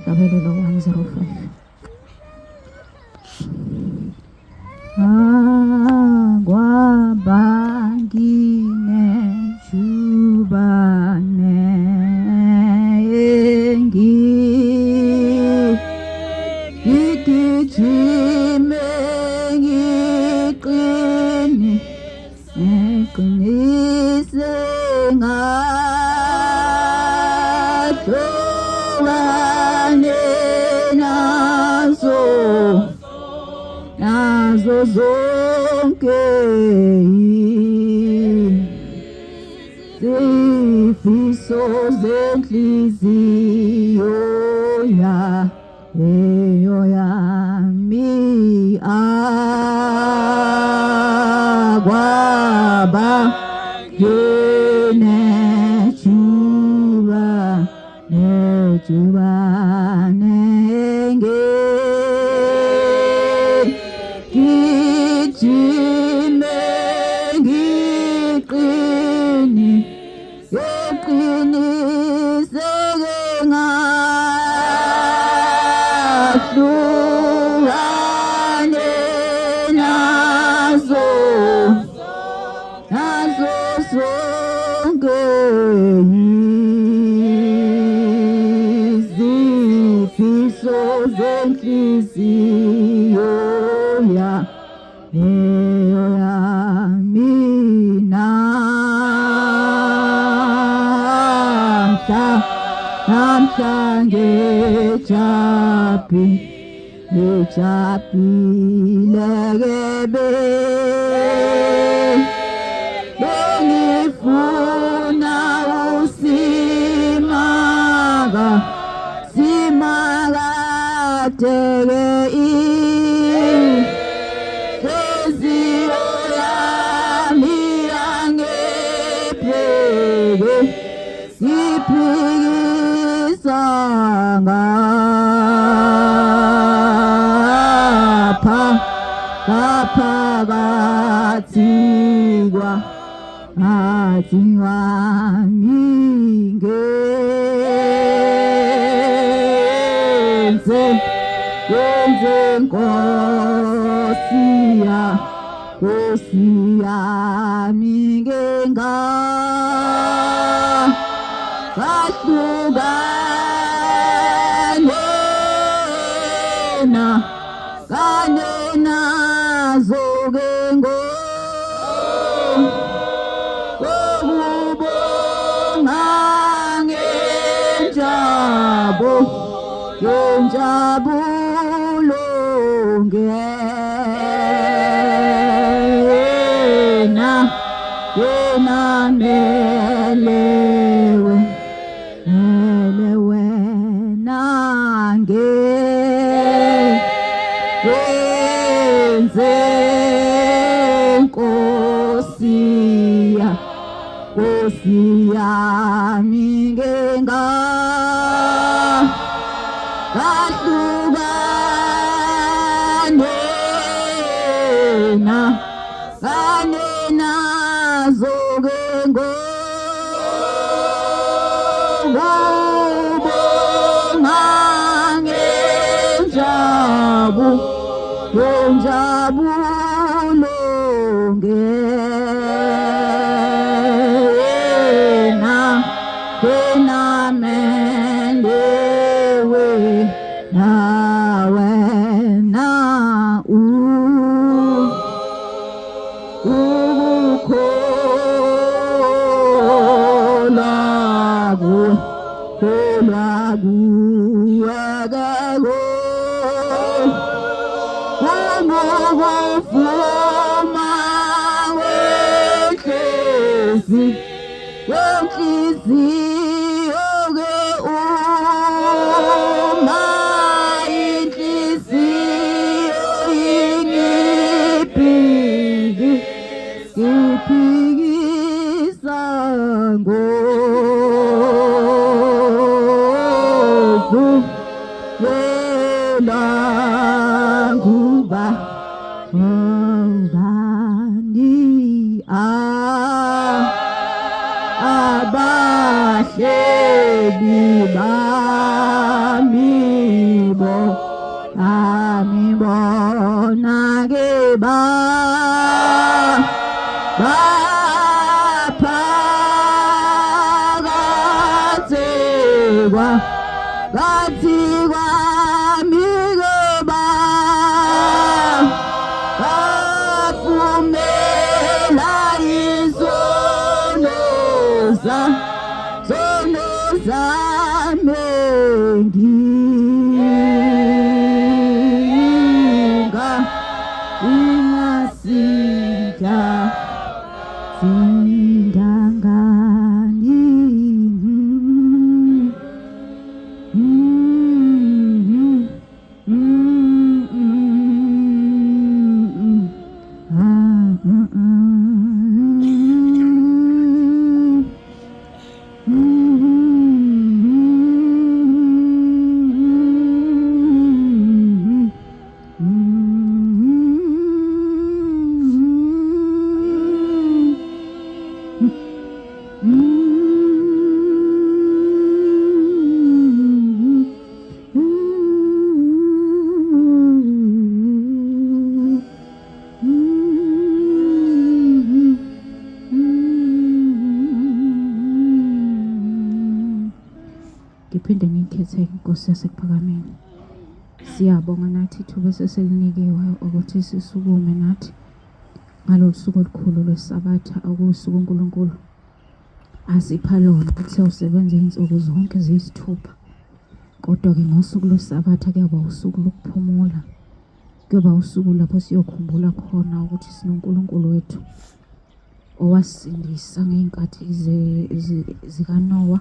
Hlabelelo 105. Akwabangine jubane ngigijime ngiqine ngiqinise ngahlukane nazo nazo zonke izifiso zenhliziyo ya eyo yami akwaba nginejuba nejubane ngigijime ngiqine ngiqiniseke ngahlukane nazo nazo zonke izifiso zenhliziyo ya eyo yami namhla namhla ngejabhi ngejabhile ke bengifuna usimaka simakade ke inhliziyo yami angiphike siphikisa ngapha ngaphakathi kwa ngathi wami ngenze ngenze nkosi ya nkosi yami ngenga kahlukane na kane nazo ke ngokubonga ngenjabo ngenjabulo ngena ngena melewe mele wena nge wenze nkosi ya nkosi yami ngenga kahlukane na kane nazo ke ngokubonga ngenjabu ngenjabulo ngena ngena melewe nawe na u ukukholwa kukholwa kuwakalo kungukuvuma wenhlizi wenhliziyo ke uma inhliziyo ingiphiki ngiphikisa ngovu yelanguba ngubani abahlebi bami. Mibo Amibona ke ba baphakathi kwa kathi kwami kuba bafumela izono zono zami nginga ingasinda sindangani. Ngiphinde ngikhethe inkosi yaseKuphakameni. Siyabonga nathi ithuba esesilinikiwe ukuthi sisukume nathi ngalolu suku olukhulu lweSabatha okuwusuku uNkulunkulu asipha lona ukuthi siyawusebenza iy'nsuku zonke ziyisithupha. Kodwa-ke ngosuku lweSabatha kuyawuba usuku lokuphumula. Kuyoba usuku lapho siyokhumbula khona ukuthi sinoNkulunkulu wethu owasindisa ngey'nkathi zikaNowa,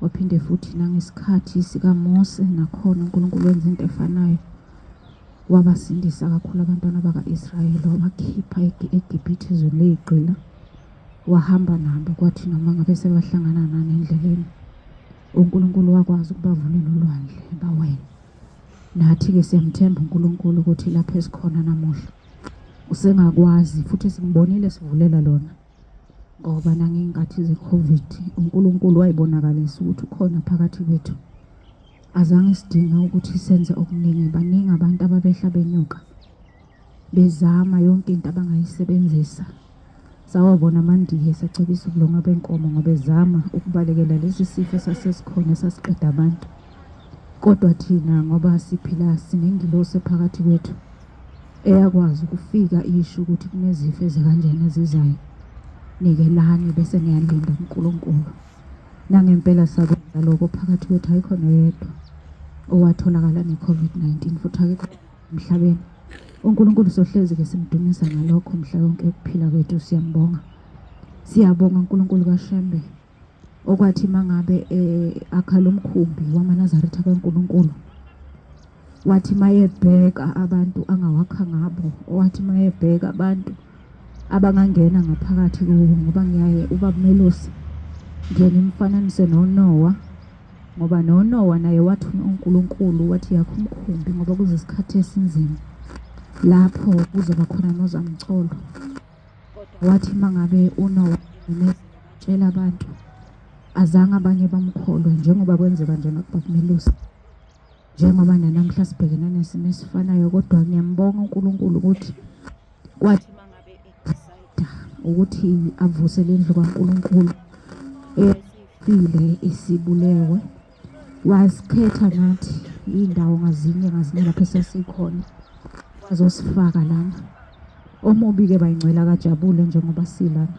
waphinde futhi nangesikhathi sikaMose nakhona uNkulunkulu wenza into efanayo. Wabasindisa kakhulu abantwana baka-Israyeli, wabakhipha eGibhithe ezweni ley'gqila, wahamba nabo kwathi noma ngabe sebahlangana nani endleleni, uNkulunkulu wakwazi ukubavulela ulwandle bawela. Nathi-ke siyamthemba uNkulunkulu ukuthi lapho esikhona namuhla usengakwazi futhi simbonile sivulela lona ngoba nangey'nkathi ze-COVID uNkulunkulu wayibonakalisa ukuthi ukhona phakathi kwethu. Azange sidinge ukuthi senze okuningi, baningi abantu ababehla benyuka bezama yonke into abangayisebenzisa. Sawabona amaNdiya esacebisa ubulongwe benkomo ngoba ezama ukubalekela lesi sifo esasesikhona esasiqeda abantu. Kodwa thina ngoba siphila sinengilosi ephakathi kwethu eyakwazi ukufika isho ukuthi kunezifo ezikanjena ezizayo, nikelani bese niyalinda kuNkulunkulu. Nangempela sakwenza lokho phakathi kwethu ayikho noyedwa owatholakala ne-COVID-19 futhi akekho emhlabeni. UNkulunkulu sohlezi-ke simdumisa ngalokho mhla yonke ukuphila kwethu siyambonga. Siyabonga uNkulunkulu kaShembe okwathi mangabe eh, akha lo mkhumbi wamaNazaretha kaNkulunkulu wathi mayebheka abantu angawakha ngabo wathi mayebheka abantu abangangena ngaphakathi kuwo ngoba ngiyaye ubaba Melusi ngiye ngimfananise noNowa ngoba noNowa naye wathunywa uNkulunkulu wathi yakha umkhumbi ngoba kuzesikhathi esinzima lapho kuzoba khona nozamcolo. Wathi uma ngabe uNowa tshela abantu azange abanye bamkholwe njengoba kwenzeka nje nakubaba Melusi njengoba nanamhla sibhekene nesimo esifanayo kodwa ngiyambonga uNkulunkulu ukuthi kwathi mangabe edecide ukuthi avuse le ndlu kaNkulunkulu efile isibulewe wasikhetha nathi iy'ndawo ngazinye ngazinye lapho esasikhona wazosifaka lana omubi-ke bayingcwele akajabule njengoba silana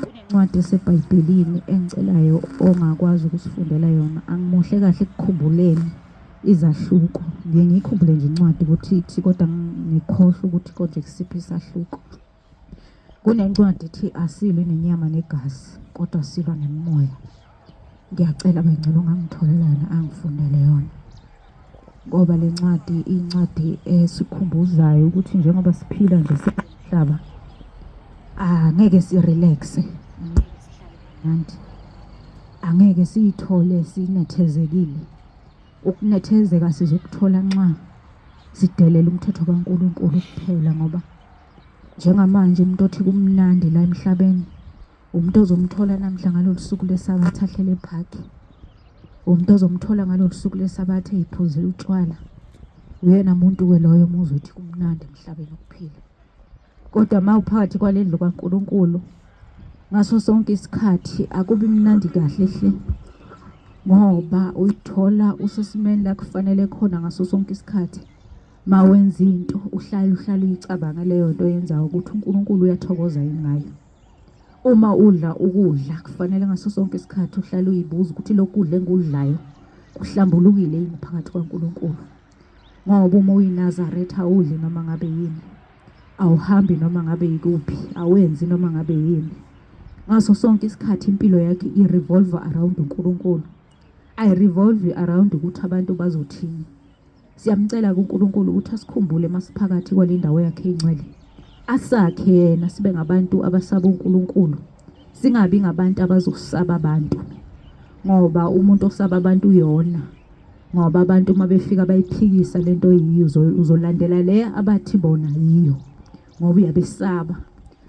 kunencwadi esebhayibhelini engicelayo ongakwazi ukusifundela yona angimuhle kahle ekukhumbuleni izahluko ngiye ngiyikhumbule nje incwadi ukuthi ithi kodwa ngikhohlwe ukuthi konje kusiphi isahluko kunencwadi ethi asilwi nenyama negazi kodwa silwa nemimoya ngiyacela bengcela ungangitholela yona angifundele yona ngoba le ncwadi incwadi esikhumbuzayo ukuthi njengoba siphila nje sihlaba angeke si-relax mnandi angeke siyithole sinethezekile ukunethezeka sizokuthola nxa sidelela umthetho kaNkulunkulu kuphela ngoba njengamanje umuntu othi kumnandi la emhlabeni umuntu ozomthola namhla ngalolu suku lesabatha ahlele ephakhi. Umuntu ozomthola ngalolu suku leSabatha eyiphuzela utshwala uyena muntu-ke loyo umuzwa uthi kumnandi emhlabeni ukuphila. Kodwa uma uphakathi kwale ndlu kaNkulunkulu ngaso sonke isikhathi akubi mnandi kahle hle ngoba uyithola usesimeni la kufanele khona ngaso sonke isikhathi. Uma wenza into uhlale uhlale uyicabange leyo nto oyenzayo ukuthi uNkulunkulu uyathokoza yini ngayo. Uma udla ukudla kufanele ngaso sonke isikhathi uhlale uyibuza ukuthi lokhu kudla engikudlayo kuhlambulukile yini phakathi kwaNkulunkulu. Ngoba uma uyiNazaretha awudli noma ngabe yini, awuhambi noma ngabe yikuphi, awenzi noma ngabe yini. Ngaso sonke isikhathi impilo yakhe i-revolve around uNkulunkulu. Ayi-revolve around ukuthi abantu bazothini. Siyamcela kuNkulunkulu ukuthi asikhumbule masiphakathi kwale ndawo yakhe engcwele. Asakhe yena sibe ngabantu abasaba uNkulunkulu. Singabi ngabantu abazosaba abantu. Ngoba umuntu osaba abantu uyona. Ngoba abantu uma befika bayiphikisa lento oyiyo uzolandela le abathi bona yiyo. Ngoba uyabesaba.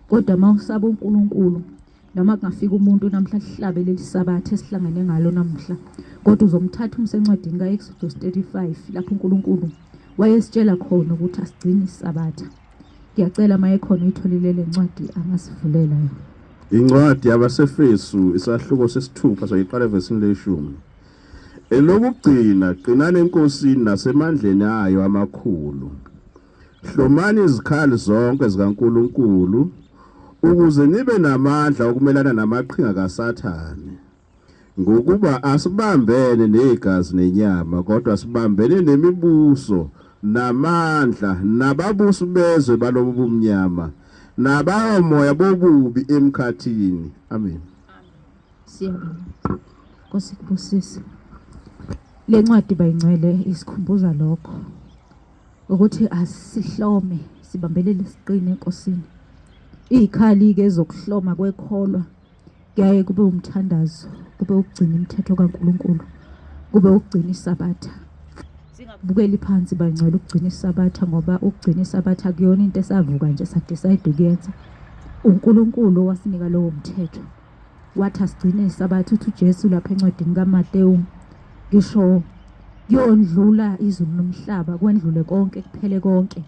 Kodwa uma usaba uNkulunkulu Noma kungafika umuntu namhla lihlabe leli sabatha esihlangene ngalo namhla, kodwa uzomthatha umse encwadini ka-Exodus 35 lapho uNkulunkulu wayesitshela khona ukuthi asigcine isabatha. Ngiyacela uma ekhona uyitholile le ncwadi angasivulela yona. Incwadi yabaseFesu isahluko sesithupha soyiqala evesini leshumi. Elokugcina qinani eNkosini nasemandleni ayo amakhulu. Hlomani izikhali zonke zikaNkulunkulu ukuze nibe namandla okumelana namaqhinga kaSathane. Ngokuba asibambene negazi nenyama, kodwa sibambene nemibuso namandla nababusi bezwe balobu bumnyama nabawomoya bobubi emkhathini. Amen. Siyabonga. Nkosi kubusise. Le ncwadi bayingcwele isikhumbuza lokho ukuthi asihlome sibambelele siqine eNkosini. Izikhali-ke zokuhloma kwekholwa kuyaye kube umthandazo, kube ukugcina imithetho kaNkulunkulu, kube ukugcina iSabatha. Singabukeli phansi bangcwele ukugcina iSabatha ngoba ukugcina iSabatha kuyona into esavuka nje sadecide ukuyenza. UNkulunkulu owasinika lowo mthetho. Wathi asigcine iSabatha uthi uJesu lapha encwadini kaMatewu ngisho kuyondlula izulu nomhlaba kwendlule konke kuphele konke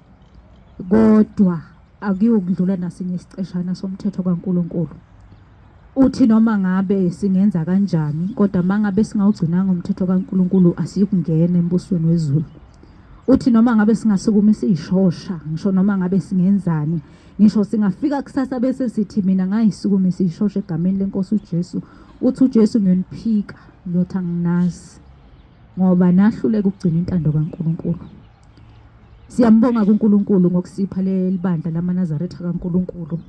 kodwa akuyokudlula nasinye isiceshana somthetho kaNkulunkulu. Uthi noma ngabe singenza kanjani kodwa mangabe singawugcinanga umthetho kaNkulunkulu asiyukungena embusweni wezulu. Uthi noma ngabe singasukuma isishosha ngisho noma ngabe singenzani Ngisho singafika kusasa bese sithi mina ngayisukumisa ishosha egameni lenkosi uJesu, uthi uJesu ngiyoniphika, ngiyothi anginazi ngoba nahluleka ukugcina intando kaNkulunkulu. Siyambonga kuNkulunkulu ngokusipha leli bandla lamaNazaretha kaNkulunkulu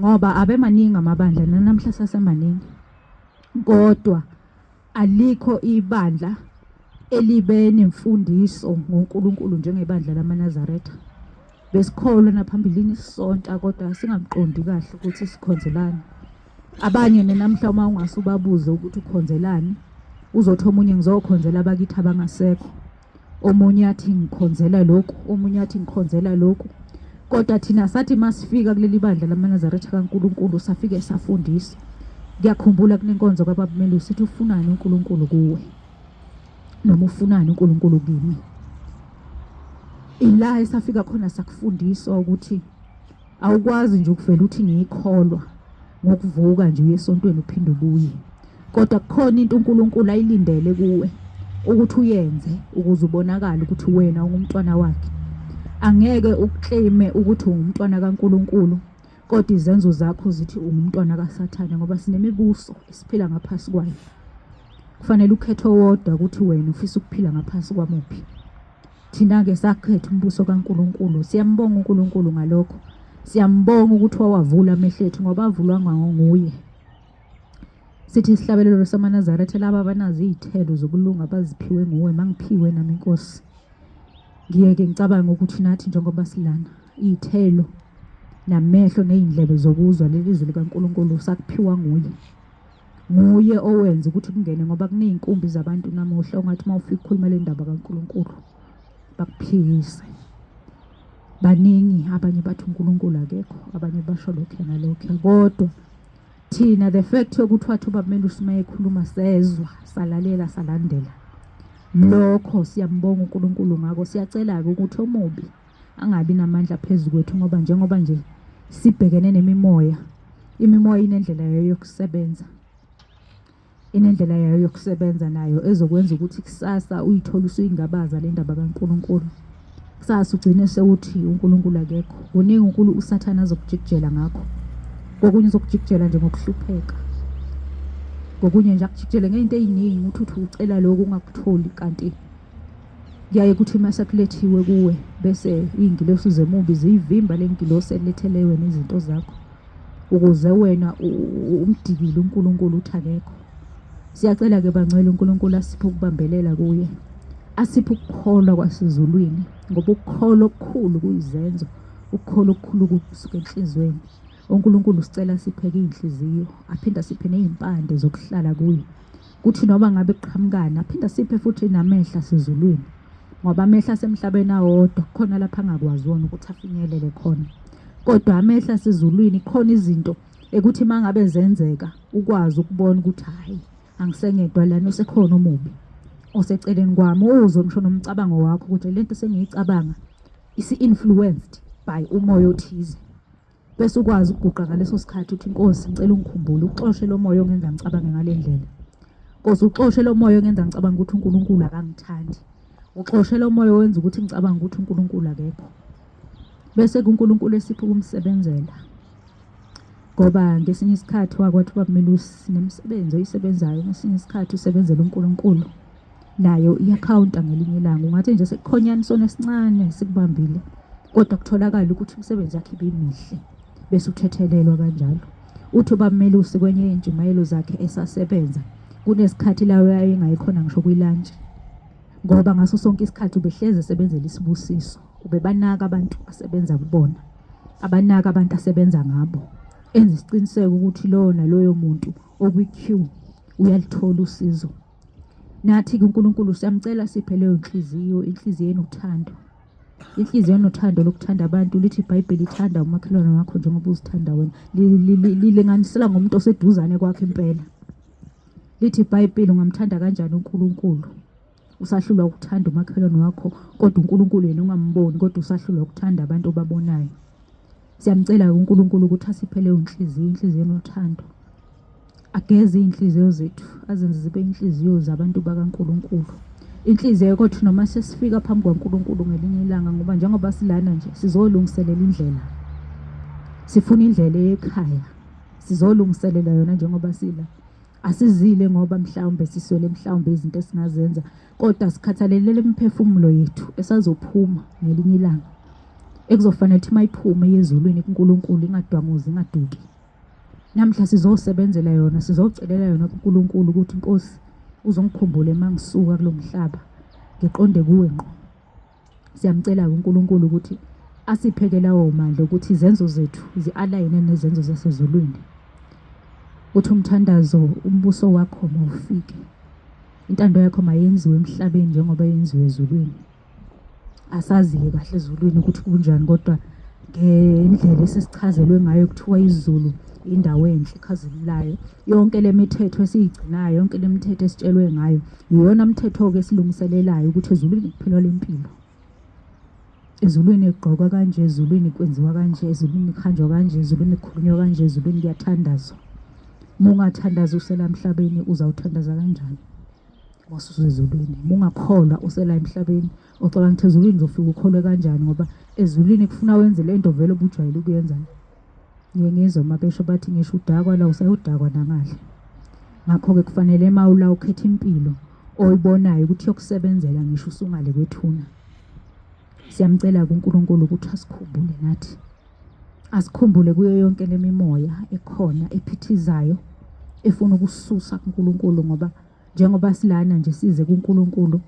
ngoba abemaningi amabandla nanamhla sasemaningi kodwa Alikho ibandla elibe nemfundiso ngoNkulunkulu njengebandla lamaNazaretha. Besikholwa naphambilini sisonta kodwa singakuqondi kahle ukuthi sikhonzelani. Abanye nenamhla uma ungase ubabuze ukuthi ukhonzelani, uzothi omunye ngizokhonzela abakithi abangasekho. Omunye athi ngikhonzela lokhu, omunye athi ngikhonzela lokhu. Kodwa thina sathi masifika kuleli bandla lamaNazaretha kaNkulunkulu safike safundiswa. Ngiyakhumbula kunenkonzo kaBaba Melusi ithi ufunani uNkulunkulu kuwe noma ufunani uNkulunkulu kimi. Ila esafika khona sakufundiswa ukuthi Awukwazi nje ukuvela uthi ngiyikholwa ngokuvuka nje uye esontweni uphinde ubuye. Kodwa kukhona into uNkulunkulu ayilindele kuwe ukuthi uyenze ukuze ubonakale ukuthi wena ungumntwana wakhe. Angeke ukuclaime ukuthi ungumntwana kaNkulunkulu kodwa izenzo zakho zithi ungumntwana kaSathane ngoba sinemibuso esiphila ngaphasi kwayo. Kufanele ukhethe owodwa ukuthi wena ufisa ukuphila ngaphasi kwamuphi. Thina-ke sakhetha umbuso kaNkulunkulu. Siyambonga uNkulunkulu ngalokho. Siyambonga ukuthi wawavula amehlo ethu ngoba avulwa nguye. Sithi isihlabelelo samaNazaretha laba abanazo iy'thelo zokulunga abaziphiwe nguwe mangiphiwe nami Nkosi. Ngiyeke ngicabanga ukuthi nathi njengoba silana iy'thelo namehlo ney'ndlebe zokuzwa leli zwi likaNkulunkulu sakuphiwa nguye. Nguye owenza ukuthi kungene ngoba kuney'nkumbi zabantu namuhla ongathi uma ufika ukhuluma le ndaba kaNkulunkulu bakuphikise. Baningi abanye bathi uNkulunkulu akekho, abanye basho lokhu nalokhu kodwa Thina the fact yokuthi wathi ubaba Melusi uma ekhuluma sezwa, salalela, salandela. Lokho siyambonga uNkulunkulu ngakho. Siyacela-ke ukuthi omubi angabi namandla phezu kwethu ngoba njengoba nje sibhekene nemimoya, imimoya inendlela yayo yokusebenza. Inendlela yayo yokusebenza nayo ezokwenza ukuthi kusasa uyithole usuyingabaza le ndaba kaNkulunkulu. Kusasa ugcine sewuthi uNkulunkulu akekho. Kuningi uNkulu uSathane azokujikijela ngakho. Kokunye uzokujikijela nje ngokuhlupheka. Kokunye nje akujikijele ngey'nto ey'ningi uthi uthi ucela lokhu ungakutholi kanti kuyaye kuthi uma sekulethiwe kuwe bese iy'ngilosi zemubi ziyivimba le ngilosi elethele wena izinto zakho. Ukuze wena umdikile uNkulunkulu uthi akekho. Siyacela ke bangcwele uNkulunkulu asiphe ukubambelela kuye. Asiphe ukukholwa kwasezulwini ngoba ukukholwa okukhulu kuyizenzo, ukukholwa okukhulu kusuka enhliziyweni. UNkulunkulu sicela asipheke izinhliziyo, aphinde asiphe nezimpande zokuhlala kuye. Kuthi noma ngabe kuqhamukana, aphinde asiphe futhi namehla asezulwini. Ngoba amehlo asemhlabeni awodwa kukhona lapha angakwazi wona ukuthi afinyelele khona. Kodwa amehlo asezulwini khona izinto ekuthi uma ngabe zenzeka ukwazi ukubona ukuthi hhayi angisengedwa lana usekhona omubi oseceleni kwami uzwe ngisho nomcabango wakho ukuthi lento sengiyicabanga isi-influenced by umoya othize. Bese ukwazi ukuguqa ngaleso sikhathi uthi Nkosi ngicela ungikhumbule uxoshe lo moya ongenza ngicabange ngale ndlela. Nkosi uxoshe lo moya ongenza ngicabange ukuthi uNkulunkulu akangithandi. Uxoshe lo moya owenza ukuthi ngicabange ukuthi uNkulunkulu akekho. Bese kuNkulunkulu esipha ukumsebenzela. Ngoba ngesinye isikhathi wakwathi uBaba Melusi nemisebenzi oyisebenzayo ngesinye isikhathi usebenzela uNkulunkulu. Nayo iyakhawunta ngelinye ilanga ungathi nje sekukhonyana isona esincane sikubambile kodwa kutholakala ukuthi imisebenzi yakhe ibimihle bese uthethelelwa kanjalo. Uthi uBaba Melusi kwenye yey'ntshumayelo zakhe esasebenza kunesikhathi la wayengayikhona ngisho kwilantshi ngoba ngaso sonke isikhathi ubehlezi esebenzela isibusiso, ubebanaka abantu asebenza kubona, abanaka abantu asebenza ngabo, enza isiqiniseko ukuthi lowo naloyo muntu okwi-queue uyaluthola usizo. Nathi-ke uNkulunkulu siyamcela siphe leyo nhliziyo, inhliziyo enothando. Inhliziyo enothando lokuthanda abantu, lithi iBhayibheli ithanda umakhelwane wakho njengoba uzithanda wena. Lilinganisela ngomuntu oseduzane kwakho impela. Lithi iBhayibheli ungamthanda kanjani uNkulunkulu usahlulwa ukuthanda umakhelwane wakho kodwa uNkulunkulu yena ungamboni kodwa usahlulwa ukuthanda abantu obabonayo. Siyamcela uNkulunkulu ukuthi asiphe leyo nhliziyo, inhliziyo enothando. Ageze iy'nhliziyo zethu, azenze zibe inhliziyo zabantu bakaNkulunkulu. Inhliziyo kothi noma sesifika phambi kwaNkulunkulu ngelinye ilanga, ngoba njengoba silana nje sizolungiselela indlela. Sifuna indlela ekhaya. Sizolungiselela yona njengoba sila. Asizile ngoba mhlawumbe siswele mhlawumbe izinto esingazenza, kodwa sikhathalelele imiphefumulo yethu esazophuma ngelinye ilanga. Ekuzofanele ukuthi mayiphume yezulwini kuNkulunkulu ingadwanguzi ingaduki. Namhla sizosebenzela yona, sizocelela yona kuNkulunkulu ukuthi Nkosi uzongikhumbula uma ngisuka kulo mhlaba ngiqonde kuwe ngqo. Siyamcela-ke uNkulunkulu ukuthi asipheke lawo mandla ukuthi izenzo zethu zi-alayine nezenzo zasezulwini. Uthi umthandazo umbuso wakho mawufike. Intando yakho mayenziwe emhlabeni njengoba yenziwe ezulwini. Asazi-ke kahle ezulwini ukuthi kunjani kodwa ngendlela esesichazelwe ngayo kuthiwa izulu indawo enhle ekhazimulayo. Yonke le mithetho esiyigcinayo, yonke le mithetho esitshelwe ngayo, iyona mthetho-ke esilungiselelayo ukuthi ezulwini kuphilwa le mpilo. Ezulwini kugqokwa kanje, ezulwini kwenziwa kanje, ezulwini kuhanjwa kanje, ezulwini kukhulunywa kanje, ezulwini kuyathandazwa. Uma ungathandazi usela emhlabeni uzawuthandaza kanjani? Wasusezulwini. Uma ungakholwa usela emhlabeni, ucabanga ukuthi ezulwini uzofika ukholwe kanjani ngoba ezulwini kufuna wenze le nto vele obujwayele ukuyenza. Ngiye ngizwe uma besho bathi ngisho udakwa la usayodakwa nangale. Ngakho-ke kufanele uma ula ukhetha impilo oyibonayo ukuthi iyokusebenzela ngisho usungale kwethuna. Siyamcela-ke uNkulunkulu ukuthi asikhumbule nathi. Asikhumbule kuyo yonke le mimoya ekhona ephithizayo efuna ukususa kuNkulunkulu ngoba njengoba silana nje size kuNkulunkulu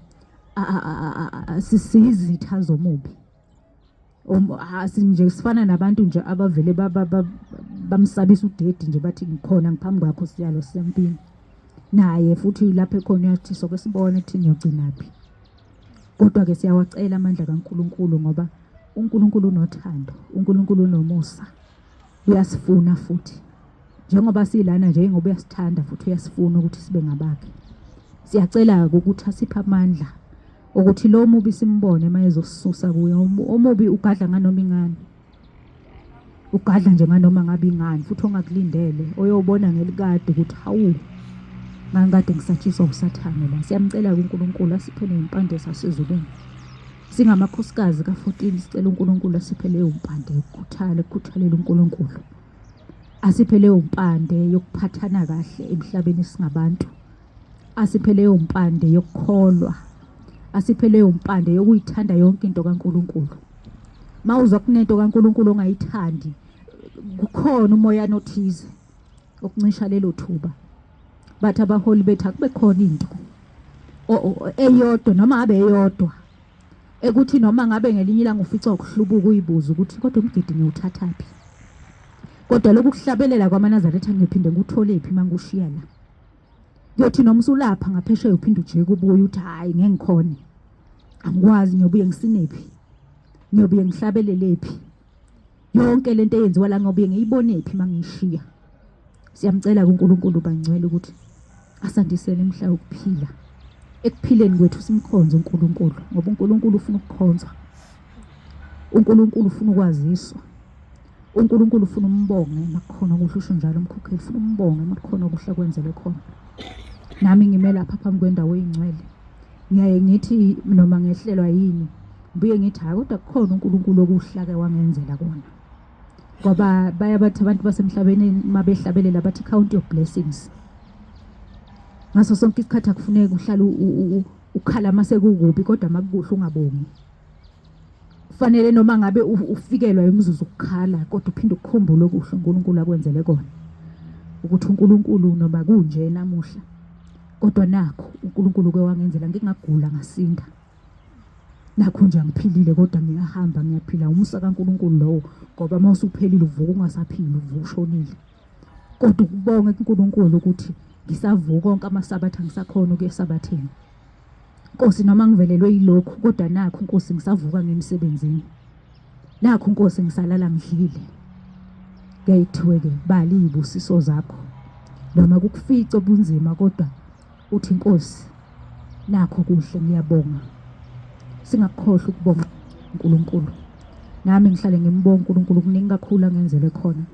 sisizitha zomubi. Nje sifana nabantu nje abavele bamsabisa udedi nje bathi ngikhona ngiphambi kwakho siyalo sisempini. Naye futhi lapho ekhona uyathi soke sibone ukuthi niyogcinaphi. Kodwa-ke siyawacela amandla kaNkulunkulu ngoba uNkulunkulu unothando, uNkulunkulu unomusa, uyasifuna futhi. Njengoba silana nje ngoba uyasithanda futhi uyasifuna ukuthi sibe ngabakhe. Siyacela-ke ukuthi asiphe amandla ukuthi lo mubi simbone uma ezosisusa kuye. Omubi ugadla nganoma ingani. Ugadla nje nganoma ngabe ingani futhi ongakulindele oyobona ngelikade ukuthi hawu ngangikade ngisatshiswa usathane la. Siyamcela-ke uNkulunkulu asiphe ney'mpande zasezulwini. Singamakhosikazi ka-14 sicela uNkulunkulu asiphe leyo mpande yokukhuthala, ukukhuthalela uNkulunkulu. Asiphe leyo mpande yokuphathana kahle emhlabeni singabantu. Asiphe leyo mpande yokukholwa. Asiphe leyo mpande yokuyithanda yonke into kaNkulunkulu. Mawuzwa kunento kaNkulunkulu ongayithandi, kukhona umoyana othize okuncisha lelo thuba. Bathi abaholi bethu akube khona into eyodwa noma abe eyodwa ekuthi noma ngabe ngelinye ilanga ufica ukuhlubuka uyibuza ukuthi kodwa umgidi ngiwuthathaphi kodwa lokhu kuhlabelela kwamaNazaretha ngiyophinde ngikutholephi uma ngikushiya la kuyothi noma usulapha ngaphesheya uphinde ujike ubuye uthi hhayi ngeke ngikhone angikwazi ngiyobuye ngisinephi ngiyobuye ngihlabelelephi yonke lento eyenziwa la ngobuye ngiyibonephi uma ngiyishiya siyamcela kuNkulunkulu bangcwele ukuthi asandisele imihla yokuphila ekuphileni kwethu simkhonze uNkulunkulu ngoba uNkulunkulu ufuna ukukhonzwa uNkulunkulu ufuna ukwaziswa uNkulunkulu ufuna umbonge makukhona okuhle usho njalo umkhokheli ufuna umbonge makukhona okuhle kwenzele khona nami ngime lapha phambi kwendawo eyingcwele ngiyaye ngithi noma ngehlelwa yini ngibuye ngithi hayi kodwa kukhona uNkulunkulu okuhle ake wangenzela kona ngoba baya bathi abantu basemhlabeni uma behlabelela bathi count your blessings ngaso sonke isikhathi akufuneki uhlale ukhala uma sekukubi kodwa uma kukuhle ungabongi kufanele noma ngabe ufikelwa imizuzu ukukhala kodwa uphinde ukukhumbule okuhle uNkulunkulu akwenzele kona ukuthi uNkulunkulu noma kunje namuhla kodwa nakho uNkulunkulu ke wangenzela ngingagula ngasinda nakho nje angiphilile kodwa ngiyahamba ngiyaphila umusa kaNkulunkulu lowo ngoba uma usuphelile uvuka ungasaphili uvuka ushonile kodwa ukubonga kuNkulunkulu ukuthi ngisavuka onke amasabatha ngisakhona ukuya esabatheni Nkosi noma ngivelelwe yilokhu kodwa nakho Nkosi ngisavuka ngemsebenzini nakho Nkosi ngisalala ngidlile kuyaye kuthiwe-ke bala iy'busiso zakho noma kukufica obunzima kodwa uthi Nkosi nakho kuhle ngiyabonga singakukhohlwa ukubonga uNkulunkulu nami ngihlale ngimbonga uNkulunkulu kuningi kakhulu angenzele khona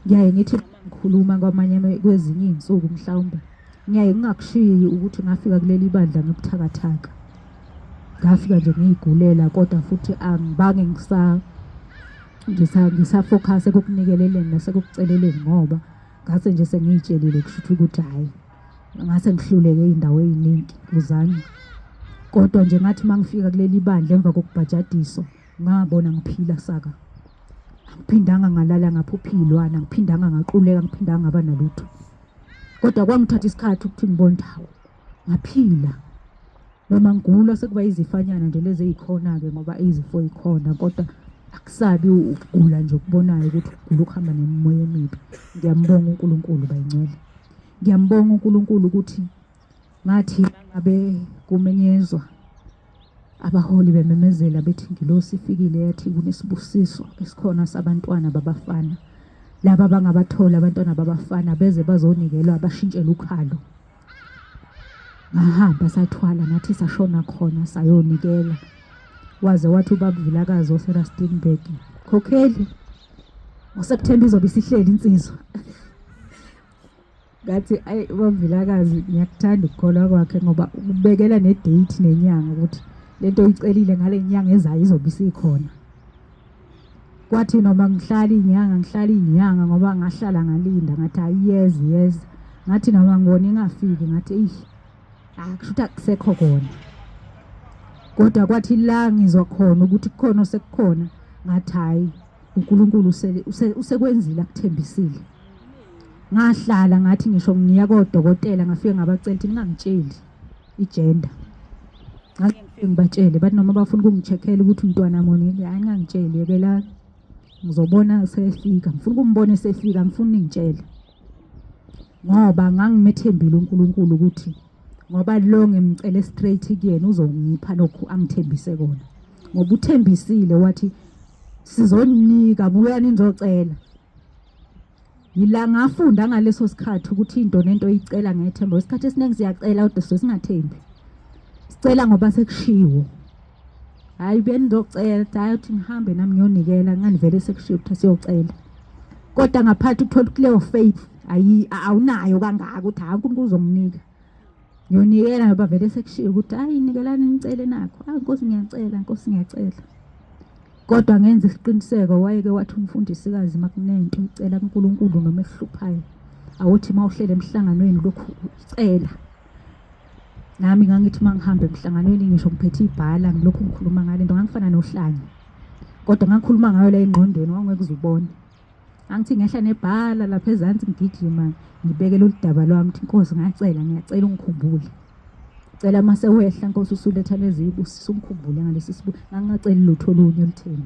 ngiyaye ngithi ngikhuluma kwamanye kwezinye izinsuku mhlawumbe ngiyaye ngingakushiyi ukuthi ngafika kuleli bandla ngibuthakathaka ngafika nje ngiyigulela kodwa futhi angibange ngisa ngisafocus ekukunikeleleni nasekukuceleleni ngoba ngase nje sengiyitshelile kusho ukuthi hhayi ngase ngihluleke iy'ndawo ey'ningi kuzanywa kodwa nje ngathi uma ngifika kuleli bandla emva kokubhajadiswa ngabona ngiphila saka angiphindanga ngalala ngaphupha iy'lwane angiphindanga ngaquleka angiphindanga ngaba nalutho kodwa kwangithatha isikhathi ukuthi ngibone hawu ngaphila noma ngigula sekuba izifanyana nje lezi ezikhona-ke ngoba izifo ikhona kodwa akusabi ukugula nje okubonayo ukuthi ukugula ukuhamba nemimoya emibi ngiyambonga uNkulunkulu bayingcwele ngiyambonga uNkulunkulu ukuthi ngathi ngabe kumenyezwa abaholi bememezela bethi ingilosi ifikile yathi kunesibusiso esikhona sabantwana babafana laba abangabathola abantwana babafana beze bazonikelwa bashintshele ukhalo ngahamba sathwala nathi sashona khona sayonikela waze wathi ubaba Vilakazi waseRustenburg khokheli ngoSeptember izobe isihleli insizwa ngathi ayi bavilakazi ngiyakuthanda ukukholwa kwakhe ngoba ukubekela ne-date nenyanga ukuthi lento oyicelile ngale nyanga ezayo izobe isikhona kwathi noma ngihlala inyanga ngihlala inyanga ngoba ngahlala ngalinda ngathi hayi iyeza iyeza ngathi noma ngibona ingafiki ngathi eyi akusho ukuthi akusekho kona kodwa kwathi la ngizwa khona ukuthi kukhona osekukhona ngathi hayi uNkulunkulu usekwenzile akuthembisile ngahlala ngathi ngisho ngiya kodokotela ngafike ngabacela ukuthi ningangitsheli igender ngake ngifike ngibatshele bathi noma bafuna ukungi-check-ela ukuthi umntwana moni hayi ningangitsheli yekelani ngizobona sefika ngifuna ukumbona esefika ngifuna ningitshele ngoba ngangimethembile uNkulunkulu ukuthi ngoba lo ngimcele straight kuyena uzongipha lokhu angithembise kona ngoba uthembisile wathi sizoninika buyani nizocela. Yila ngafunda ngaleso sikhathi ukuthi into nento oyicela ngethemba. Isikhathi esiningi siyacela kodwa sisuke singathembi. Sicela ngoba sekushiwo. Hayi benizocela, hayi uthi ngihambe nami ngiyonikela, nganivele sekushiwo ukuthi siyocela. Kodwa ngaphathi uthola ukuthi leyo faith ayi awunayo kangaka ukuthi hayi uNkulunkulu uzonginika. Ngiyonikela ngoba vele sekushiwo ukuthi hayi nikelani nicele nakho. Hayi Nkosi ngiyacela, Nkosi ngiyacela. Kodwa ngenza isiqiniseko wayeke wathi umfundisikazi makunento ucela kuNkulunkulu noma ekuhluphayo awuthi uma uhlele emhlanganweni lokhu ucela. Nami ngangithi uma ngihamba emhlanganweni ngisho ngiphethe ibhala ngilokhu ngikhuluma ngale nto ngangifana nohlanya. Kodwa ngangikhuluma ngayo la engqondweni wawungeke uze ubone. Angithi ngehla nebhala lapha ezansi ngigijima ngibeke lolu daba lwami ukuthi Nkosi ngacela ngiyacela ungikhumbule. Cela uma sewehla Nkosi usuletha lezi zibusiso ungikhumbule ngalesi sibu ngangingaceli lutho olunye olutheni.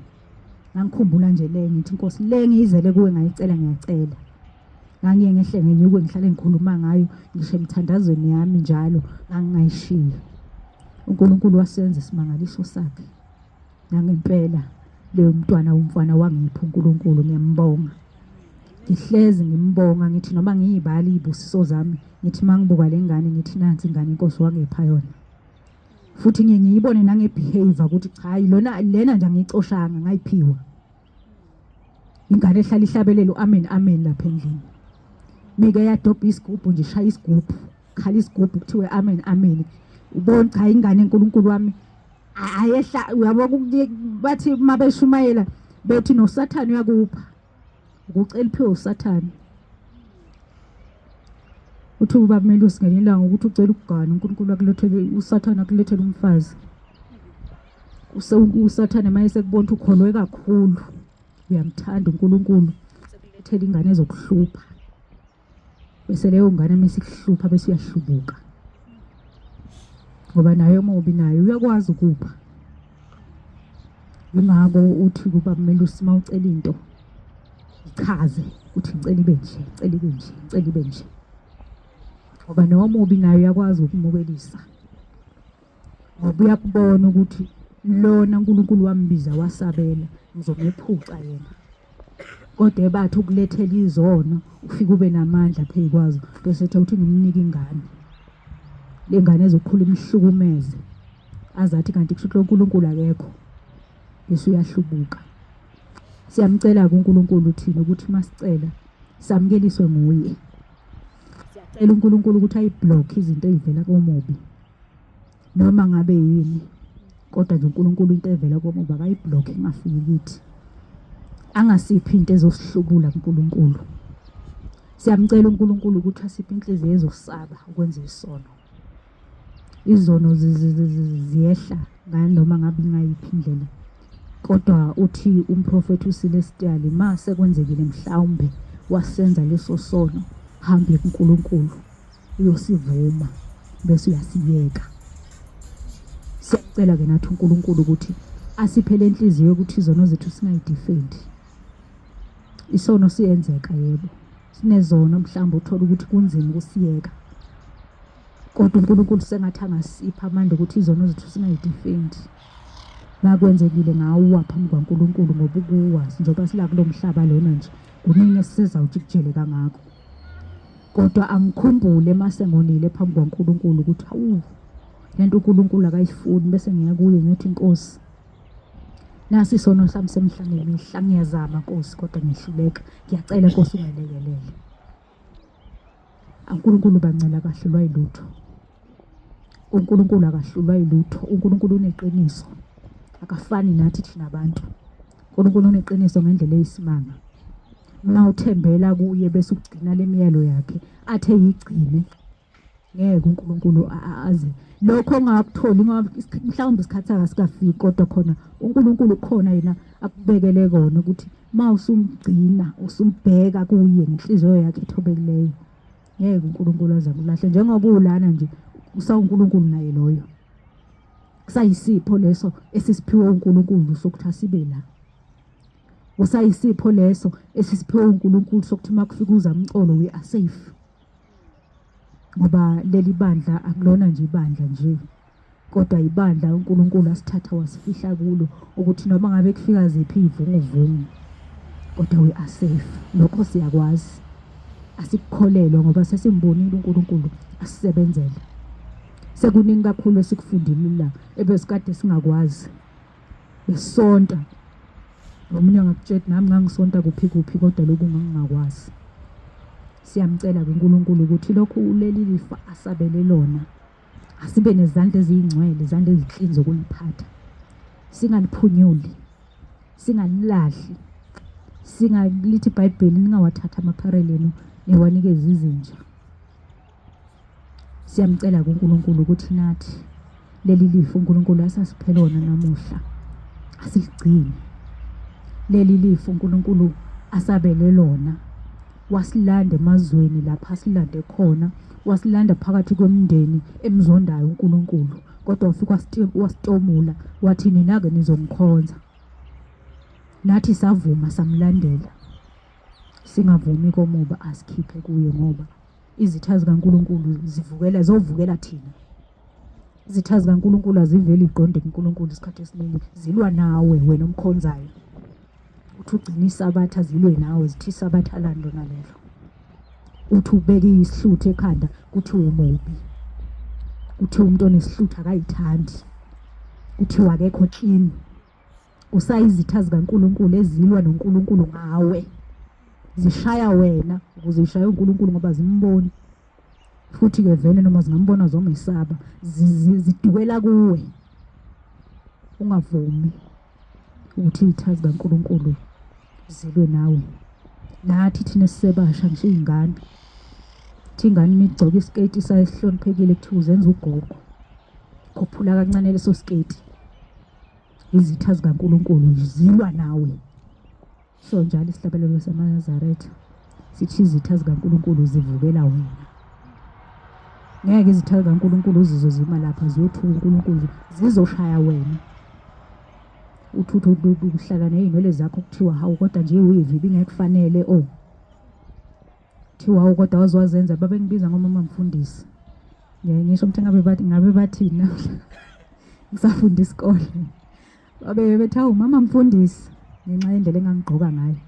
Ngangikhumbula nje le ngithi Nkosi le ngiyizele kuwe ngayicela ngiyacela. Ngangiye ngehle ngenyuke ngihlale ngikhuluma ngayo ngisho emthandazweni yami njalo ngangingayishiyi. uNkulunkulu wasenza isimangaliso sakhe. Nangempela leyo mntwana umfana wangipha uNkulunkulu ngiyambonga. Ngihlezi ngimbonga ngithi noma ngiyibala izibusiso zami ngithi mangibuka le ngane ngithi nansi ingane inkosi wangipha yona. Futhi ngiye ngiyibone nange-behavior ukuthi cha lona lena nje angiyicoshanga ngayiphiwa. Ingane ehlala ihlabelela u-amen amen lapha endlini. Mike yadobha isigubhu nje ishaya isigubhu khala isigubhu kuthiwe amen amen. Ubona cha ingane uNkulunkulu wami ayehla uyabo bathi uma beshumayela bethi noSathane uyakupha ukucela uphiwe uSathane uthi uba kumele usingenye ilanga ukuthi ucela ukugana uNkulunkulu akulethele uSathane akulethele umfazi uSathane maye sekubona ukuthi ukholwe kakhulu uyamthanda uNkulunkulu sekulethela ingane ezokuhlupha bese leyo ngane mesikuhlupha bese uyahlubuka ngoba naye omubi naye uyakwazi ukupha yingakho uthi kuba kumele usima ucela into ichaze uthi ngicela ibe nje ngicela ibe nje ngicela ibe nje ngoba nomubi naye uyakwazi ukumukelisa ngoba uyakubona ukuthi lona uNkulunkulu wambiza wasabela ngizomephuca yena kodwa ebathi ukulethela izono ufike ube namandla phezu kwazo bese ethi uthi ngimnike ingane le ngane ezokhula imhlukumeze azathi kanti kusho ukuthi uNkulunkulu akekho bese uyahlubuka siyamcela kuNkulunkulu thina ukuthi masicela samukeliswe nguye siyacela uNkulunkulu ukuthi ayiblock izinto ezivela komubi noma ngabe yini kodwa nje uNkulunkulu into evela komubi akayiblock ingafiki kithi angasiphi into ezosihlubula kuNkulunkulu siyamcela uNkulunkulu ukuthi asiphe inhliziyo ezosaba ukwenza isono izono ziyehla nganoma ngabe ingayiphi indlela kodwa uthi umprofethi uCelestial ma sekwenzekile mhlawumbe wasenza leso sono hambe kuNkulunkulu uyosivuma bese uyasiyeka. Siyacela ke nathi uNkulunkulu ukuthi asiphe le nhliziyo yokuthi izono zethu singayidefendi. Isono siyenzeka yebo. Sinezono mhlawumbe uthola ukuthi kunzima ukusiyeka. Kodwa uNkulunkulu sengathi angasipha amandla ukuthi izono zethu singayidefendi. Makwenzekile ngawa phambi kwaNkulunkulu ngoba ukuwa njengoba sila kulo mhlaba lona nje kuningi esisezawujikijele kangako. Kodwa angikhumbule mase ngonile phambi kwaNkulunkulu ukuthi hawu lento uNkulunkulu akayifuni bese ngiya kuye ngithi Nkosi nasi isono sami semihla ngemihla ngiyazama Nkosi kodwa ngihluleka ngiyacela Nkosi ungelekelele. UNkulunkulu bancela kahlulwa yilutho. uNkulunkulu akahlulwa yilutho. uNkulunkulu uneqiniso. Akafani nathi thina abantu. uNkulunkulu uneqiniso ngendlela eyisimanga. Uma uthembela kuye bese ugcina le miyalo yakhe athe yigcine ngeke uNkulunkulu aze lokho ongakutholi ngoba mhlawumbe isikhathi akasikafiki kodwa khona uNkulunkulu ukhona yena akubekele kona ukuthi uma usumgcina usumbheka kuye ngenhliziyo yakhe ethobekileyo ngeke uNkulunkulu aze akulahle njengoba ulana nje usawuNkulunkulu naye loyo kusayisipho leso esisiphiwe uNkulunkulu sokuthi asibe la kusayisipho leso esisiphiwe uNkulunkulu sokuthi makufika uzamcolo we are safe ngoba leli bandla akulona nje ibandla nje kodwa ibandla uNkulunkulu asithatha wasifihla kulo ukuthi noma ngabe kufika ziphi ivunguvungu kodwa we are safe lokho siyakwazi. Asikukholelwa ngoba sesimbonile uNkulunkulu asisebenzele. Sekuningi kakhulu esikufundile la ebesikade singakwazi. Besonta. Omunye angakutshela nami ngangisonta kuphi kuphi kodwa lokhu ngangingakwazi. Siyamcela ke uNkulunkulu ukuthi lokhu leli lifa asabele lona. Asibe nezandla eziyingcwele, izandla eziklini zokuliphatha. Singaliphunyuli. Singalilahli. Singalithi iBhayibheli ningawathatha amapharele enu niwanikeze izinja. Siyamcela kuNkulunkulu ukuthi nathi leli lifa uNkulunkulu asasiphe lona namuhla asiligcine. Leli lifa uNkulunkulu asabele lona wasilanda emazweni lapha asilande khona wasilanda phakathi kwemindeni emzondayo uNkulunkulu kodwa wafika wasitomula wathi nina-ke nizongikhonza nathi savuma samlandela singavumi komuba asikhiphe kuye ngoba izitha zikaNkulunkulu zivukela zovukela thina izitha zikaNkulunkulu aziveli iqonde kuNkulunkulu isikhathi esiningi zilwa nawe wena omkhonzayo uthi ugcina isabatha zilwe nawe zithi isabatha lani lona lelo uthi ubeke isihluthu ekhanda kuthiwa umubi kuthiwa umuntu onesihluthu akayithandi kuthiwa akekho clean usayizitha zikaNkulunkulu ezilwa noNkulunkulu ngawe zishaya wena ukuze ishaye uNkulunkulu ngoba zimboni futhi ke vele noma zingambona zomesaba zidukela kuwe ungavumi ukuthi izitha zikaNkulunkulu zilwe nawe nathi thina esisebasha ngisho iy'ngane thi ingane uma igcoka isiketi sayo esihloniphekile kuthiwa uzenza ugogo khuphula kancane leso siketi izitha zikaNkulunkulu zilwa nawe so njalo isihlabelelo samaNazaretha sithi izitha zikaNkulunkulu zivukela wena ngeke izitha zikaNkulunkulu uzizwe zima lapha ziyothuka uNkulunkulu zizoshaya wena uthuthu uhlala nezinwele zakho kuthiwa hawu kodwa nje uyivibi ngekufanele oh kuthiwa hawu kodwa waze wazenza babengibiza ngomama mfundisi ngiyaye ngisho ukuthi ngabe bathi ngabe bathini namhla ngisafunda isikole babe bethi hawu mama mfundisi ngenxa yendlela engangigqoka ngayo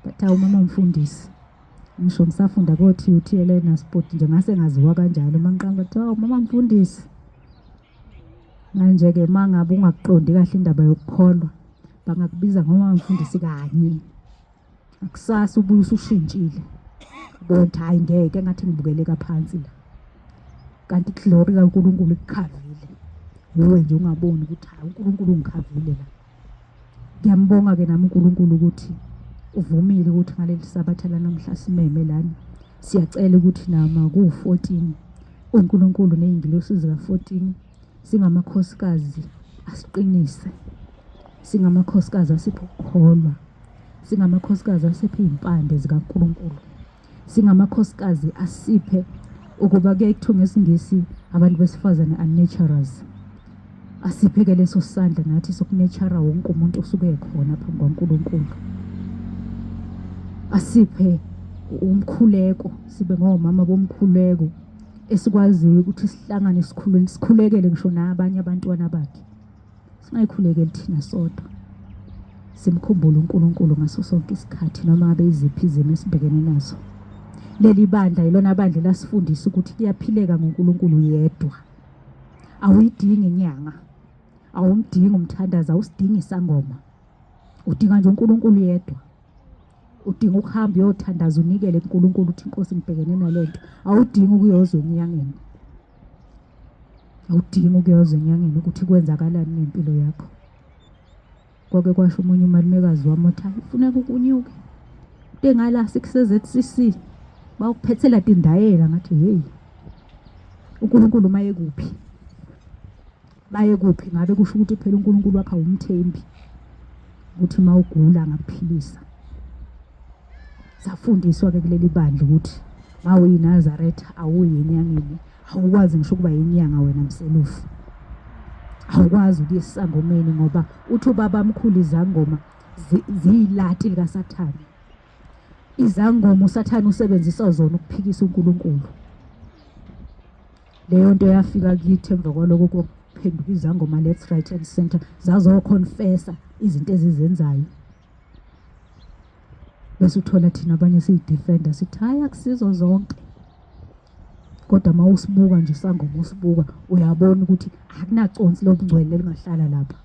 bathi hawu mama mfundisi ngisho ngisafunda ko-TUT eLearner Sport nje ngase ngaziwa kanjalo uma ngiqamba bathi hawu mama mfundisi manje-ke uma ngabe ungakuqondi kahle indaba yokukholwa bangakubiza ngomama mfundisi kanye kusasa ubuye usushintshile ubona ukuthi hhayi ngeke engathi ngibukeleka phansi la kanti iglory kaNkulunkulu ikukhavile wuwe nje ungaboni ukuthi hayi uNkulunkulu ungikhavile la ngiyambonga ke nami uNkulunkulu ukuthi uvumile ukuthi ngaleli sabatha lanamhla simeme lana siyacela ukuthi nama ku-14 uNkulunkulu nezingilosi zika-14 singamakhosikazi asiqinise singamakhosikazi asiphe ukukholwa singamakhosikazi asiphe izimpande zikaNkulunkulu singamakhosikazi asiphe ukuba kuyaye kuthiwe ngesingisi abantu besifazane are naturals asiphe ke leso sandla nathi sokunechara wonke umuntu osuke ekhona phambi kwaNkulunkulu asiphe umkhuleko sibe ngomama bomkhuleko esikwaziyo ukuthi sihlangane sikhulule sikhulekele ngisho nabanye abantwana bakhe singayikhulekeli thina sodwa simkhumbule uNkulunkulu ngaso sonke isikhathi noma ngabe iziphi izimo esibhekene nazo leli bandla yilona bandla lasifundisa ukuthi kuyaphileka ngoNkulunkulu yedwa awuyidingi inyanga awumdingi umthandazo awusidingi isangoma udinga nje uNkulunkulu yedwa udinga ukuhamba uyothandaza unikele kuNkulunkulu uthi inkosi ngibhekene nalento awudingi ukuyozwa enyangeni awudingi ukuyozwa enyangeni ukuthi kwenzakalani ngempilo yakho kwake kwasho omunye umalumekazi wami othi hayi kufuneka ukunyuke into engala sikuse-ZCC bawukuphethela tindayela ngathi hey uNkulunkulu maye kuphi baye kuphi ngabe kusho ukuthi phela uNkulunkulu wakho awumthembi ukuthi uma ugula angakuphilisa safundiswa ke kuleli bandla ukuthi mawuyiNazaretha awuyi enyangeni awukwazi ngisho ukuba yinyanga wena mselufu awukwazi ukuya esangomeni ngoba uthi ubaba mkhulu izangoma ziyilati likaSathane izangoma uSathane usebenzisa zona ukuphikisa uNkulunkulu leyo nto yafika kithi emva kwaloko kokuphenduka izangoma left right and center zazoconfessa izinto ezizenzayo. Bese uthola thina abanye siyidefender sithi hhayi akusizo zonke. Kodwa uma usibuka nje isangoma usibuka uyabona ukuthi akunaconsi lobungcwele elingahlala lapha.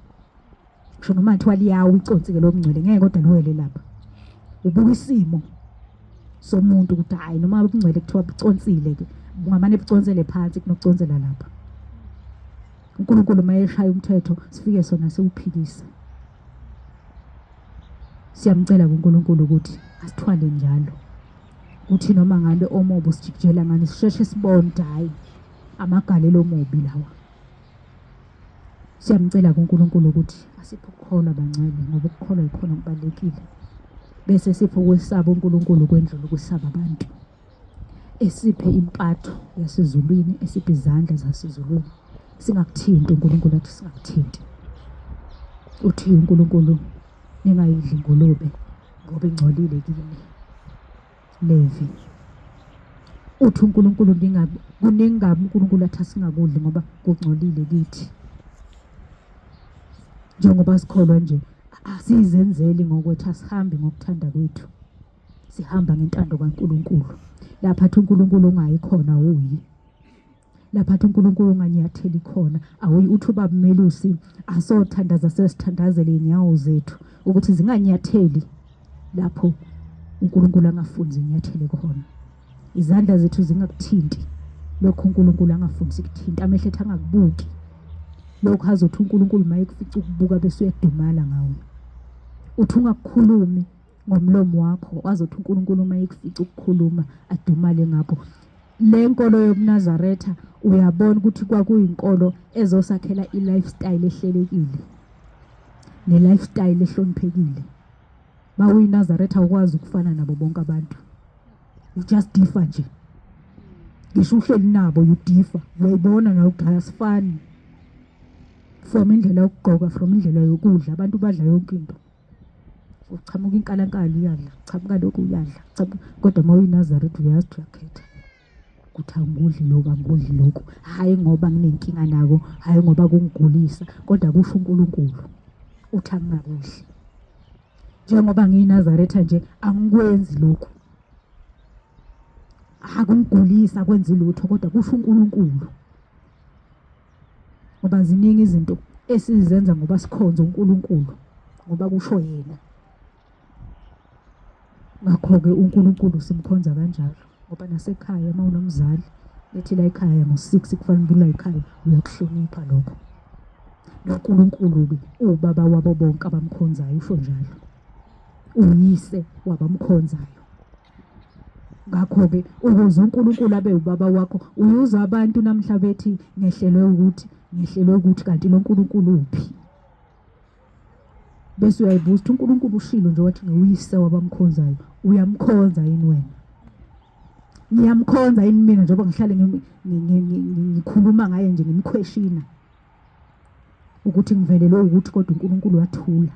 Ngisho noma kuthiwa liyawa iconsi-ke lobungcwele ngeke kodwa liwele lapha. Ubuka isimo somuntu ukuthi hhayi noma ubungcwele kuthiwa buconsile-ke bungamane buconsele phansi kunokuconsela lapha. uNkulunkulu uma eshaya umthetho sifike sona siwuphikise. Siyamcela kuNkulunkulu ukuthi asithwale njalo. Kuthi noma ngabe omubi usijikijela ngani sisheshe sibone ukuthi hhayi amagalelo omubi lawa. Siyamcela kuNkulunkulu ukuthi asiphe ukukholwa bangcwele ngoba ukukholwa yikhona okubalulekile. Bese siphe ukwesaba uNkulunkulu kwendlula ukwesaba abantu. Esiphe impatho yasezulwini, esiphe izandla zasezulwini. Singakuthinti uNkulunkulu athi singakuthinti. Uthi uNkulunkulu ningayidli ingulube ngoba ingcolile kini. Levi. Uthi uNkulunkulu ningabi kuningi kabi uNkulunkulu athi asingakudli ngoba kungcolile kithi. Njengoba sikholwa nje asizenzeli ngokwethu asihambi ngokuthanda kwethu. Sihamba ngentando kaNkulunkulu. Lapha athi uNkulunkulu ungayi khona awuyi. Lapha athi uNkulunkulu unganyatheli khona awuyi. Uthi ubaba uMelusi asothandaza sesithandazele inyawo zethu ukuthi zinganyatheli lapho uNkulunkulu angafuni zinyathele khona. Izandla zethu zingakuthinti lokho uNkulunkulu angafuni sikuthinta, amehlo ethu angakubuki lokho azothi uNkulunkulu mayekufica ukubuka bese uyadumala ngawe. Uthi ungakukhulumi ngomlomo wakho wazothi uNkulunkulu uma ekufica ukukhuluma adumale ngakho. Le nkolo yobuNazaretha uyabona ukuthi kwakuyinkolo ezosakhela i-lifestyle ehlelekile ne-lifestyle ehloniphekile. Mawuyinazaretha awukwazi ukufana nabo bonke abantu, you just differ nje. Ngisho uhleli nabo you differ, uyayibona nawe ukuthi hhayi asifani from indlela yokugqoka, from indlela yokudla, abantu badla yonke into. Uchamuka inkalankala uyadla, uchamuka lokhu uyadla, uchamuka kodwa uma uyiNazaretha uyazi ukuthi uyakhetha ukuthi angikudli lokhu, angikudli lokhu. Hhayi ngoba nginenkinga nako, hhayi ngoba kungigulisa, kodwa kusho uNkulunkulu uthi angingakudli. Njengoba ngiyiNazaretha nje angikwenzi lokhu. Akungigulisa akwenzi lutho kodwa kusho uNkulunkulu. Ngoba ziningi izinto esizenza ngoba sikhonza uNkulunkulu, ngoba kusho yena. Ngakho-ke uNkulunkulu simkhonza kanjalo ngoba nasekhaya uma unomzali ethi la ekhaya ngo-six kufanele ube ula ekhaya uyakuhlonipha lokho. NoNkulunkulu-ke uwubaba wabo bonke abamkhonzayo usho njalo. Uyise wabamkhonzayo. Ngakho-ke ukuze uNkulunkulu abe ubaba wakho, uyuzwa abantu namhla bethi ngehlelwe ukuthi, ngehlelwe ukuthi kanti lo Nkulunkulu uphi? Bese uyayibuza ukuthi uNkulunkulu ushilo nje wathi ngiwuyise wabamkhonzayo, uyamkhonza yini wena? Ngiyamkhonza yini mina njengoba ngihlale ngikhuluma ngaye nje ngimkhweshina ukuthi ngivelelwe ukuthi kodwa uNkulunkulu wathula.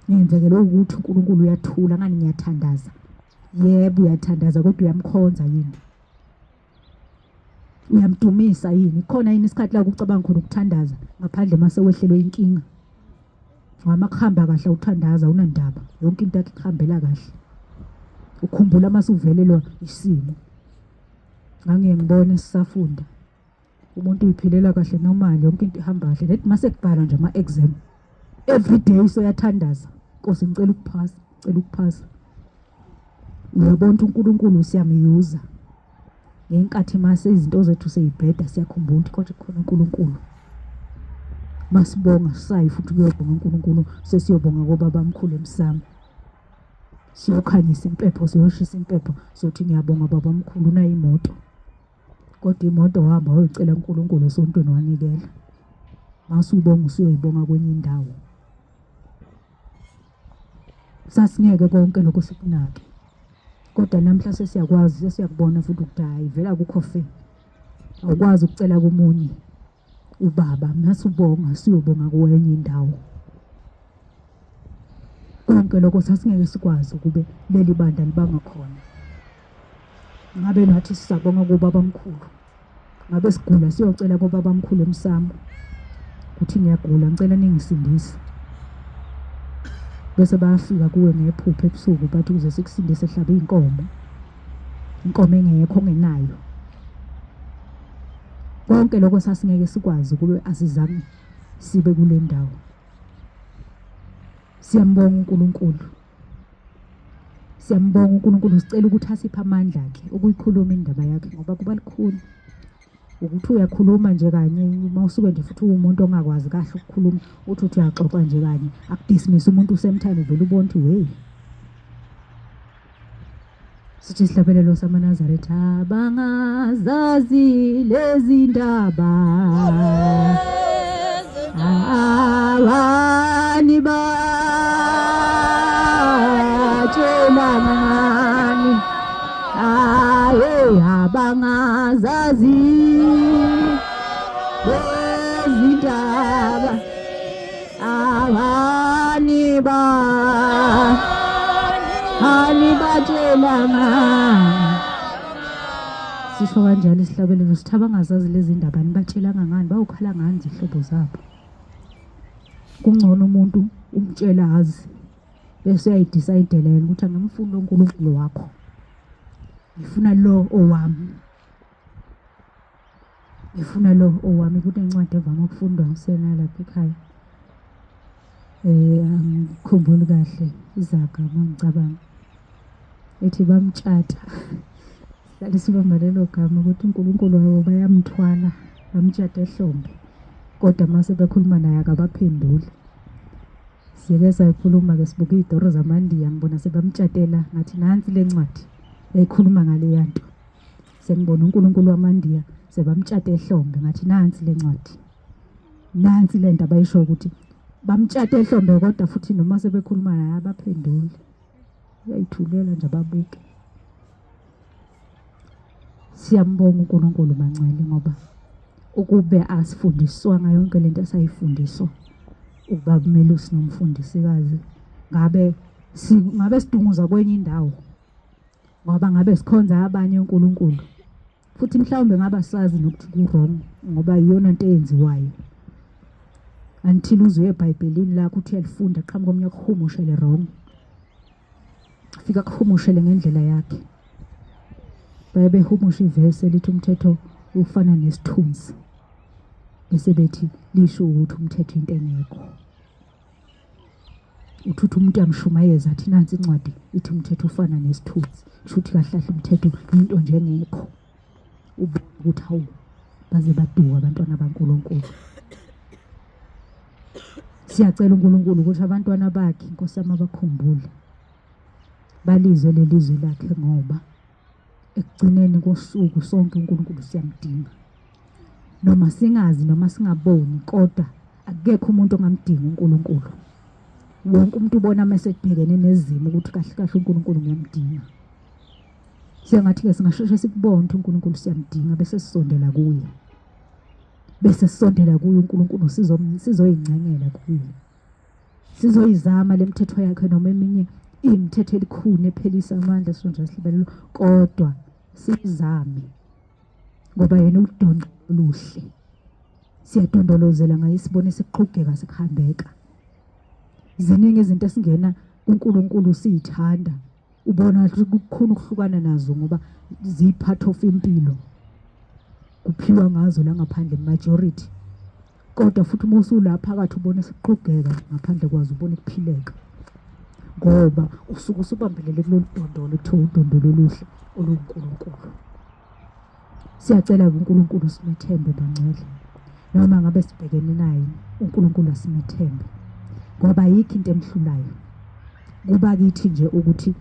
Ngenzekelwe ukuthi uNkulunkulu uyathula ngani ngiyathandaza. Yebo uyathandaza kodwa uyamkhonza yini? Uyamdumisa yini? Khona yini isikhathi la kucabanga khona ukuthandaza ngaphandle mase wehlelwe inkinga? Ngoba kuhamba kahle uthandaza unandaba yonke into yakhe ikuhambela kahle. Ukhumbula mase uvelelwa isimo. Ngangiye ngibone sisafunda umuntu uyiphilela kahle normal yonke into ihamba kahle let mase kubhalwa nje ama exam every day soyathandaza Nkosi ngicela ukuphasa ngicela ukuphasa uyabona ukuthi uNkulunkulu siyamyuza ngenkathi mase izinto zethu seyibheda siyakhumbula ukuthi kodwa kukhona uNkulunkulu masibonga sisayi futhi kuyobonga uNkulunkulu sesiyobonga kobaba mkhulu emsamo siyokhanyisa impepho siyoshisa impepho sothi ngiyabonga baba mkhulu nayi imoto Kodwa imoto wahamba wayocela uNkulunkulu esontweni wanikela. Mase ubonga usuyoyibonga kwenye indawo. Sasingeke konke lokho sikunake. Kodwa namhla sesiyakwazi sesiyakubona futhi ukuthi hayi vele akukho fair. Awukwazi ukucela komunye ubaba mase ubonga siyobonga kwenye indawo. Konke lokho sasingeke sikwazi ukube leli bandla libanga khona. Ngabe nathi sisabonga kobabamkhulu. Ngabe sigula siyocela kobabamkhulu emsamo ukuthi ngiyagula ngicela ningisindise. Bese bayafika kuwe ngephupho ebusuku bathi ukuze sikusindise hlaba inkomo. Inkomo engekho ongenayo. Konke lokho sasingeke sikwazi ukube asizange sibe kule ndawo. Siyambonga uNkulunkulu. Siyambonga uNkulunkulu, sicela ukuthi asiphe amandla ke ukuyikhuluma indaba yakhe ngoba kuba lukhuni ukuthi uyakhuluma nje kanye uma usuke nje futhi uwumuntu ongakwazi kahle ukukhuluma uthi uthi uyaxoxa nje kanye akudismiss umuntu same time uvele ubone ukuthi hey. Sithi isihlabelelo samaNazaretha bangazazi lezi ndaba abani batshela ngani aye abangazazi lezi ndaba Abani ba anibatshelanga sisho kanjalo isihlabelelo sithi abangazazi lezi ndaba nibatshelanga ngani bawukhala ngani izihlobo zabo. Kungcono umuntu umtshela azi bese uyayidecide yena ukuthi angimfuni lo nkulunkulu wakho, ngifuna lo owami. Ngifuna lo owami. Kunencwadi evame ukufundwa usena lapha ekhaya. Angikhumbuli kahle izaga uma ngicabanga. Ethi bamtshata. Sihlale sibamba lelo gama ukuthi uNkulunkulu wabo bayamthwala, bamtshata ehlombe. Kodwa uma sebekhuluma naye akabaphenduli. Sike sayikhuluma-ke sibuka iy'tori zamaNdiya ngibona sebamtshatela ngathi nansi le ncwadi eyikhuluma ngaleya nto. Sengibona uNkulunkulu wamaNdiya sebamtshata ehlombe ngathi nansi le ncwadi. Nansi le nto abayisho ukuthi bamtshata ehlombe kodwa futhi noma sebekhuluma naye abaphenduli. Uyayithulela nje ababuke. Siyambonga uNkulunkulu bangcwele ngoba ukube asifundiswanga yonke lento esayifundiswa ubaba uMelusi nomfundisikazi ngabe ngabe sidunguza kwenye indawo. Ngoba ngabe sikhonza abanye onkulunkulu futhi mhlawumbe ngabe asazi nokuthi ku-wrong ngoba iyona nto eyenziwayo until uze uye ebhayibhelini lakho uthi uyalifunda qhamuka omunye akuhumushele wrong, fika akuhumushele ngendlela yakhe. Baye behumusha ivesi elithi umthetho ufana nesithunzi bese bethi lisho ukuthi umthetho into engekho. Uthi uthi umuntu uyamshumayeza athi nansi incwadi ithi umthetho ufana nesithunzi, kusho ukuthi kahle kahle umthetho into nje engekho. Ubone ukuthi hawu baze baduka abantwana baNkulunkulu. Siyacela uNkulunkulu ukuthi abantwana bakhe Nkosi yami abakhumbule, balizwe leli zwi lakhe ngoba ekugcineni kosuku sonke uNkulunkulu siyamdinga. Noma singazi noma singaboni kodwa akekho umuntu ongamdinga uNkulunkulu. Wonke umuntu ubona mase ebhekene nezimo ukuthi kahle kahle uNkulunkulu ngiyamdinga. Sengathi-ke singasheshe sikubone ukuthi uNkulunkulu siyamdinga bese sisondela kuye. Bese sisondela kuye uNkulunkulu sizoyincengela kuye. Sizoyizama le mithetho yakhe noma eminye imithetho elikhuni ephelisa amandla sonje sihlabelelo kodwa siyizame ngoba yena udonga oluhle. Siyadondolozela ngaye sibone sikuqhugeka sikuhambeka. Ziningi izinto esingena kuNkulunkulu siyithanda ubona ukuthi kukhona ukuhlukana nazo ngoba ziyi-part of impilo, kuphilwa ngazo la ngaphandle majority. Kodwa futhi uma usula phakathi ubona isiqhugeka ngaphandle kwazo, ubona ukuphileka ngoba usuke usubambelele kulolu dondolo ekuthiwa udondolo oluhle oluwuNkulunkulu. Siyacela-ke uNkulunkulu simethembe bangcwele, noma ngabe sibhekene naye uNkulunkulu asimethembe ngoba ayikho into emhlulayo. Kuba kithi nje ukuthi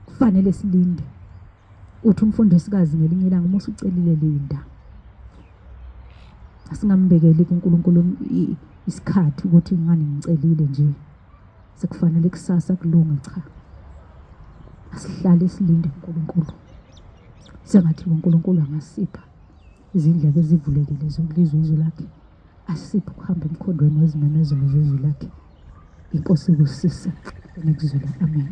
kufanele silinde. Uthi umfundisikazi ngelinye ilanga uma usucelile linda. Asingambekeli kuNkulunkulu isikhathi ukuthi ngani ngicelile nje sekufanele kusasa kulunge. Cha, asihlale silinde uNkulunkulu. Sengathi uNkulunkulu angasipha izindlebe ezivulekile zokulizwa izwi lakhe, asiphe ukuhamba emkhondweni wezimemezelo zezwi lakhe. Inkosi ibusise engikuzwile. Amen.